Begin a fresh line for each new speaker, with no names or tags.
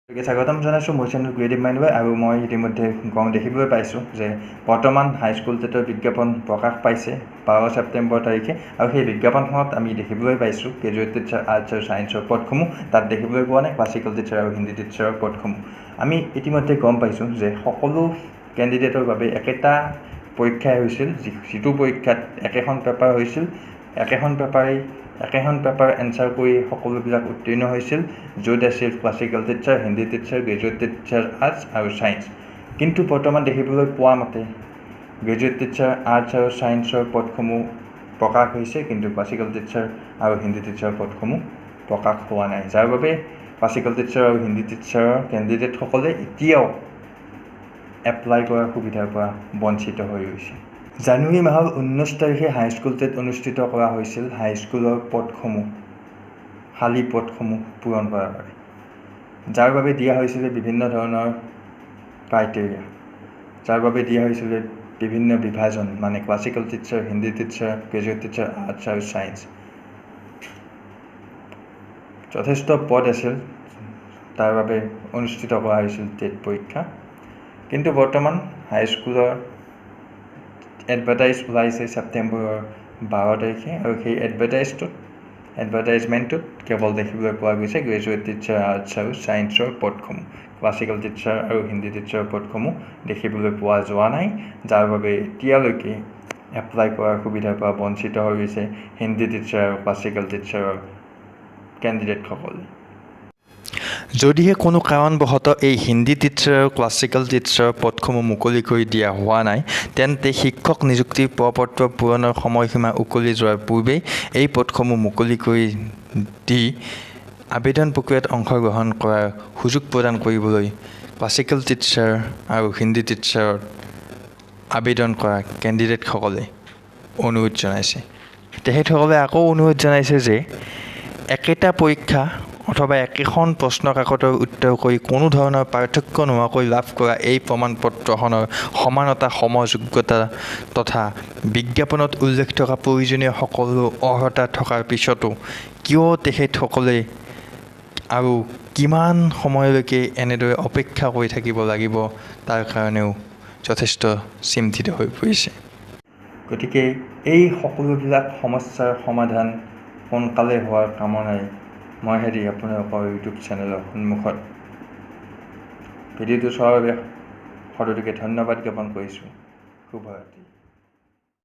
গতিকে স্বাগতম জনাইছোঁ মোৰ চেনেল ক্ৰিয়েটিভ মাইণ্ড ৱে। আৰু মই ইতিমধ্যে গম দেখিবলৈ পাইছোঁ যে বৰ্তমান হাইস্কুল টেটৰ বিজ্ঞাপন প্ৰকাশ পাইছে 12 ছেপ্টেম্বৰ তাৰিখে আৰু সেই বিজ্ঞাপনখনত আমি দেখিবলৈ পাইছোঁ গ্ৰেজুৱেট টিচাৰ আৰ্টছ আৰু ছায়েন্সৰ পদসমূহ। তাত দেখিবলৈ পোৱা নাই ক্লাছিকেল টিচাৰ আৰু হিন্দী টিচাৰৰ পদসমূহ। আমি ইতিমধ্যে গম পাইছোঁ যে সকলো কেণ্ডিডেটৰ বাবে একেটা পৰীক্ষাই হৈছিল, যিটো পৰীক্ষাত একেখন পেপাৰ হৈছিল, একেখন পেপাৰেই, একেখন পেপাৰ এনচাৰ কৰি সকলোবিলাক উত্তীৰ্ণ হৈছিল, য'ত আছিল classical teacher, Hindi teacher, graduate teacher arts আৰু ছায়েন্স। কিন্তু বৰ্তমান দেখিবলৈ পোৱা মতে গ্ৰেজুৱেট টিচাৰ আৰ্টছ আৰু ছায়েন্সৰ পদসমূহ প্ৰকাশ হৈছে, কিন্তু ক্লাছিকেল টিচাৰ আৰু হিন্দী টিচাৰৰ পদসমূহ প্ৰকাশ হোৱা নাই, যাৰ বাবে ক্লাছিকেল টিচাৰ আৰু হিন্দী টিচাৰৰ কেণ্ডিডেটসকলে এতিয়াও এপ্লাই কৰাৰ সুবিধাৰ পৰা বঞ্চিত হৈ ৰৈছে। জানুৱাৰী মাহৰ 19 তাৰিখে হাইস্কুল টেট অনুষ্ঠিত কৰা হৈছিল হাইস্কুলৰ পদসমূহ, খালী পদসমূহ পূৰণ কৰাৰ বাবে, যাৰ বাবে দিয়া হৈছিলে বিভিন্ন ধৰণৰ ক্ৰাইটেৰিয়া, যাৰ বাবে দিয়া হৈছিলে বিভিন্ন বিভাজন, মানে classical teacher, Hindi teacher, graduate teacher arts আৰু ছায়েন্স। যথেষ্ট পদ আছিল, তাৰ বাবে অনুষ্ঠিত কৰা হৈছিল টেট পৰীক্ষা। কিন্তু বৰ্তমান হাইস্কুলৰ এডভাৰটাইজ ওলাইছে ছেপ্টেম্বৰৰ 12 তাৰিখে আৰু সেই এডভাৰটাইজমেণ্টটোত কেৱল দেখিবলৈ পোৱা গৈছে গ্ৰেজুৱেট টিচাৰ আৰ্টছ আৰু ছায়েন্সৰ পদসমূহ। ক্লাছিকেল টিচাৰ আৰু হিন্দী টিচাৰৰ পদসমূহ দেখিবলৈ পোৱা যোৱা নাই, যাৰ বাবে এতিয়ালৈকে এপ্লাই কৰাৰ সুবিধাৰ পৰা বঞ্চিত হৈ গৈছে হিন্দী টিচাৰ আৰু ক্লাছিকেল টিচাৰৰ কেণ্ডিডেটসকল। যদিহে কোনো কাৰণবশতঃ এই হিন্দী টিচাৰ আৰু ক্লাছিকেল টিচাৰৰ পদসমূহ মুকলি কৰি দিয়া হোৱা নাই, তেন্তে শিক্ষক নিযুক্তিৰ প্ৰ-পত্ৰ পূৰণৰ সময়সীমা উকলি যোৱাৰ পূৰ্বেই এই পদসমূহ মুকলি কৰি দি আবেদন প্ৰক্ৰিয়াত অংশগ্ৰহণ কৰাৰ সুযোগ প্ৰদান কৰিবলৈ ক্লাছিকেল টিচাৰ আৰু হিন্দী টিচাৰত আবেদন কৰা কেণ্ডিডেটসকলে অনুৰোধ জনাইছে। তেখেতসকলে আকৌ অনুৰোধ জনাইছে যে একেটা পৰীক্ষা অথবা একেখন প্ৰশ্ন কাকতৰ উত্তৰ কৰি কোনো ধৰণৰ পাৰ্থক্য নোহোৱাকৈ লাভ কৰা এই প্ৰমাণ পত্ৰখনৰ সমানতা, সমযোগ্যতা তথা বিজ্ঞাপনত উল্লেখ থকা প্ৰয়োজনীয় সকলো অৰ্হতা থকাৰ পিছতো কিয় তেখেতসকলে আৰু কিমান সময়লৈকে এনেদৰে অপেক্ষা কৰি থাকিব লাগিব, তাৰ কাৰণেও যথেষ্ট চিন্তিত হৈ পৰিছে। গতিকে এই সকলোবিলাক সমস্যাৰ সমাধান সোনকালে হোৱাৰ কামনাৰে মই হেৰি আপোনালোকৰ ইউটিউব চেনেলৰ সন্মুখত ভিডিঅ'টো চোৱাৰ বাবে সকলোকে ধন্যবাদ জ্ঞাপন কৰিছোঁ। শুভৰাত্ৰি।